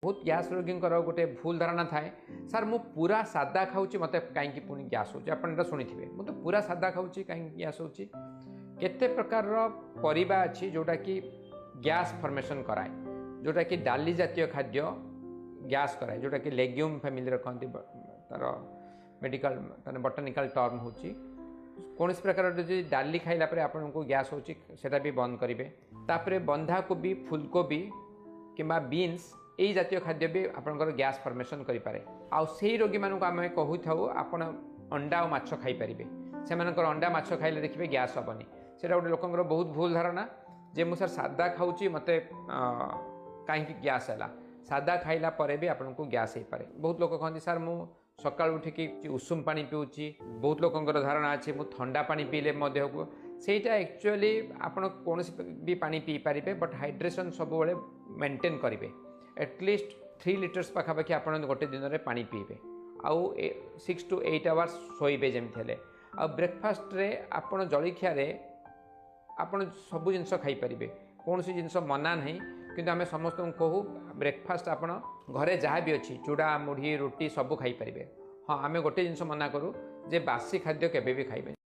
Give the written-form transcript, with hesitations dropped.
ବହୁତ ଗ୍ୟାସ୍ ରୋଗୀଙ୍କର ଗୋଟେ ଭୁଲ ଧାରଣା ଥାଏ, ସାର୍, ମୁଁ ପୁରା ସାଦା ଖାଉଛି, ମୋତେ କାହିଁକି ପୁଣି ଗ୍ୟାସ୍ ହେଉଛି? ଆପଣ ଏଇଟା ଶୁଣିଥିବେ, ମୁଁ ତ ପୁରା ସାଦା ଖାଉଛି, କାହିଁକି ଗ୍ୟାସ୍ ହେଉଛି? କେତେ ପ୍ରକାରର ପରିବା ଅଛି ଯେଉଁଟାକି ଗ୍ୟାସ୍ ଫର୍ମେସନ୍ କରାଏ, ଯେଉଁଟାକି ଡାଲି ଜାତୀୟ ଖାଦ୍ୟ ଗ୍ୟାସ୍ କରାଏ, ଯେଉଁଟାକି ଲେଗ୍ୟୁମ୍ ଫ୍ୟାମିଲିର କହନ୍ତି। ତାର ମେଡ଼ିକାଲ ମାନେ ବଟାନିକାଲ ଟର୍ମ ହେଉଛି। କୌଣସି ପ୍ରକାର ଯଦି ଡାଲି ଖାଇଲା ପରେ ଆପଣଙ୍କୁ ଗ୍ୟାସ୍ ହେଉଛି, ସେଇଟା ବି ବନ୍ଦ କରିବେ। ତାପରେ ବନ୍ଧାକୋବି, ଫୁଲକୋବି କିମ୍ବା ବିନ୍ସ, ଏଇ ଜାତୀୟ ଖାଦ୍ୟ ବି ଆପଣଙ୍କର ଗ୍ୟାସ୍ ଫର୍ମେସନ୍ କରିପାରେ। ଆଉ ସେଇ ରୋଗୀମାନଙ୍କୁ ଆମେ କହୁଥାଉ, ଆପଣ ଅଣ୍ଡା ଆଉ ମାଛ ଖାଇପାରିବେ। ସେମାନଙ୍କର ଅଣ୍ଡା ମାଛ ଖାଇଲେ ଦେଖିବେ ଗ୍ୟାସ୍ ହେବନି। ସେଇଟା ଗୋଟେ ଲୋକଙ୍କର ବହୁତ ଭୁଲ ଧାରଣା ଯେ ମୁଁ ସାର୍ ସାଦା ଖାଉଛି, ମୋତେ କାହିଁକି ଗ୍ୟାସ୍ ହେଲା? ସାଦା ଖାଇଲା ପରେ ବି ଆପଣଙ୍କୁ ଗ୍ୟାସ୍ ହେଇପାରେ। ବହୁତ ଲୋକ କହନ୍ତି, ସାର୍, ମୁଁ ସକାଳୁ ଉଠିକି ଉଷୁମ ପାଣି ପିଉଛି। ବହୁତ ଲୋକଙ୍କର ଧାରଣା ଅଛି, ମୁଁ ଥଣ୍ଡା ପାଣି ପିଇଲେ ମୋ ଦେହକୁ। ସେଇଟା ଆକ୍ଚୁଆଲି ଆପଣ କୌଣସି ବି ପାଣି ପିଇପାରିବେ, ବଟ୍ ହାଇଡ୍ରେସନ୍ ସବୁବେଳେ ମେଣ୍ଟେନ୍ କରିବେ। ଆଟଲିଷ୍ଟ 3 ଲିଟର୍ସ ପାଖାପାଖି ଆପଣ ଗୋଟେ ଦିନରେ ପାଣି ପିଇବେ ଆଉ 6 ଟୁ 8 ଆୱାର୍ସ ଶୋଇବେ ଯେମିତି ହେଲେ। ଆଉ ବ୍ରେକଫାଷ୍ଟରେ ଆପଣ, ଜଳଖିଆରେ ଆପଣ ସବୁ ଜିନିଷ ଖାଇପାରିବେ, କୌଣସି ଜିନିଷ ମନା ନାହିଁ। କିନ୍ତୁ ଆମେ ସମସ୍ତଙ୍କୁ କହୁ, ବ୍ରେକଫାଷ୍ଟ ଆପଣ ଘରେ ଯାହା ବି ଅଛି, ଚୁଡ଼ା, ମୁଢ଼ି, ରୁଟି ସବୁ ଖାଇପାରିବେ। ହଁ, ଆମେ ଗୋଟେ ଜିନିଷ ମନା କରୁ ଯେ ବାସି ଖାଦ୍ୟ କେବେ ବି ଖାଇବେନି।